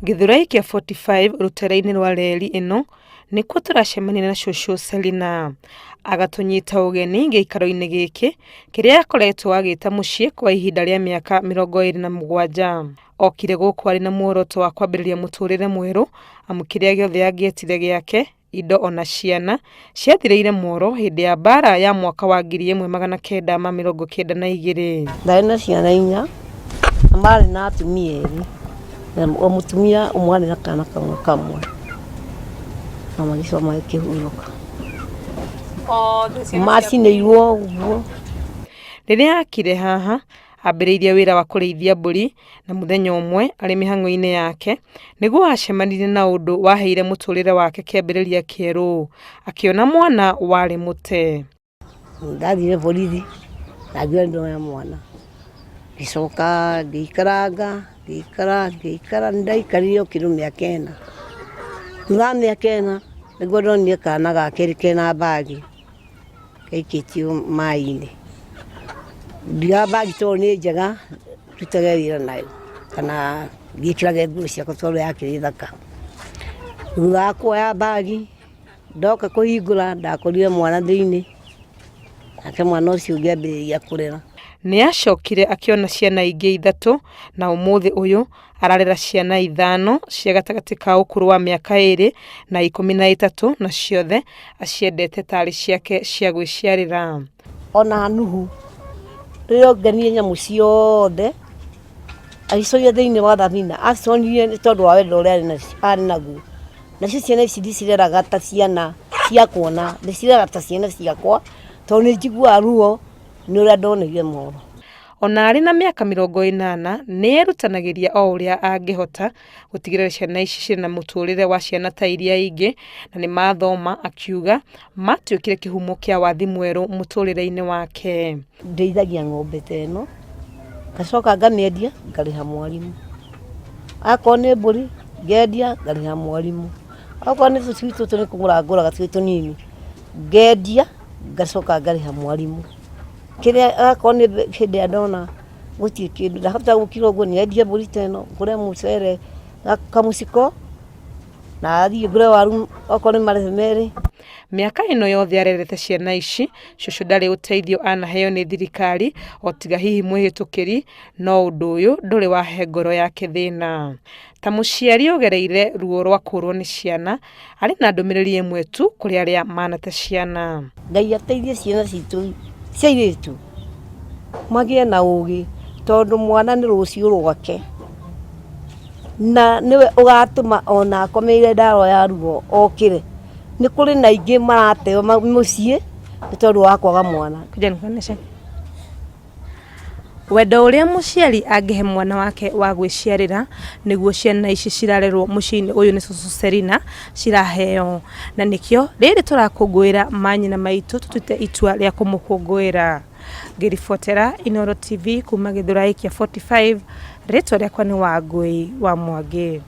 Gĩthũrai kĩa 45 rũtere-inĩ rwa reri ĩno nĩkuo tũracemania na cũcũ Selina. Agatũnyita ũgeni gĩikaro-inĩ gĩkĩ kĩrĩa akoretwo agĩta mũciĩ kwa ihinda rĩa mĩaka 27. Okire gũkũ arĩ na muoroto wa kwambĩrĩria mũtũrĩre mwerũ amu kĩrĩa gĩothe angĩetire gĩake, indo ona ciana, ciathirĩire Moro hĩndĩ ya mbara ya mwaka wa 1992. Ndarĩ na ciana inya na marĩ na atumia erĩ, na o mũtumia ũmwe arĩ na kana kamwe kamwe, na magĩcoka magĩkĩhurũka. Macinĩirwo ũguo. Rĩrĩa akire haha, ambĩrĩirie wĩra wa kũrĩithia mbũri na mũthenya ũmwe arĩ mĩhang'o-inĩ yake nĩguo acemanirie na ũndũ waheire mũtũrĩre wake kĩambĩrĩria kĩerũ, akĩona mwana warĩ mũte. Ndathire borithi na ngiuga nĩ ndoya mwana, ngĩcoka ngĩikaranga ngĩikara ngĩikara, nĩ ndaikarire o kĩndũ mĩaka ĩna. Thutha wa mĩaka ĩna nĩguo ndonire kana ga kerĩ kena mbagi gaikĩtio maĩ-inĩ. Ngiuga mbagi tondũ nĩ njega ndutage wĩra nayo kana ngĩkĩrage nguo ciakwa tondũ yakĩrĩ thaka. Thutha wa kuoya mbagi Ndoka kũhingũra ndakorire mwana thĩinĩ, nake mwana ũcio ngĩambĩrĩria kũrera. Nĩ acokire akĩona ciana ingĩ ithatũ na ũmũthĩ ũyũ ararera ciana ithano cia gatagatĩ ka ũkũrũ wa mĩaka 2 na 13 na ciothe aciendete tarĩ ciake cia gwĩciarĩra. Ona Nuhu rĩrĩa onganirie nyamũ ciothe agĩcoria thĩinĩ wa thabina, aconirie nĩ tondũ wa wendo ũrĩa arĩ naguo. Nacio ciana ici ndicireraga ta ciana cia kuona, ndĩcireraga ta ciana ciakwa, tondũ nĩ njiguaga ruo nĩ ũrĩa ndonire mohoro. Ona arĩ na mĩaka 80 nĩ erutanagĩria o ũrĩa angĩhota gũtigĩrĩra ciana ici cirĩ na mũtũrĩre wa ciana ta iria ingĩ na nĩ mathoma, akiuga matuĩkire kĩhumo kĩa wathi mwerũ mũtũrĩre-inĩ wake. Ndĩithagia ng'ombe ta ĩno, ngacoka ngamĩendia ngarĩha mwarimũ. Akorwo nĩ mbũri ngendia ngarĩha mwarimũ. Okorwo nĩ tũcui tũtũ nĩ kũgũra ngũraga twĩ tũnini, ngendia ngacoka ngarĩha mwarimũ. Kĩrĩa akorwo nĩ hĩndĩ ĩrĩa ndona gũtirĩ kĩndũ ndahota gũkira ũguo ngendie mbũri ta ĩno ngũre mũcere kamũciko na thiĩ ngũre waru okorwo nĩ marebe merĩ. Mĩaka ĩno yothe arerete ciana ici, cũcũ ndarĩ ũteithio anaheo nĩ thirikari o tiga hihi mwĩhĩtũkĩri, no ũndũ ũyũ ndũrĩ wahe ngoro yake thĩna. Ta mũciari ũgereire ruo rwa kũrwo nĩ ciana, arĩ na ndũmĩrĩri ĩmwe tu kũrĩ arĩa manate ciana. Ngai ateithie ciana citũ cia airĩtu magĩe na ũgĩ tondũ mwana nĩ rũciũ rwake na nĩwe ũgatũma ona akomeire ndawa ya ruo okĩre. Nĩ kũrĩ na aingĩ marateo mũciĩ nĩ tondũ wa kwaga mwana. Wendo ũrĩa mũciari angĩhe mwana wake wa gwĩciarĩra nĩguo ciana ici cirarerwo mũciĩ-inĩ ũyũ nĩ cũcũ Selina ciraheo. Na nĩkĩo rĩrĩ tũrakũngũĩra manyina maitũ tũtuĩte itua rĩa kũmũkũngũĩra. Ngĩribotera Inooro TV kuma Gĩthũrai kĩa 45, rĩtwa rĩakwa nĩ Wangũi wa Mwangi.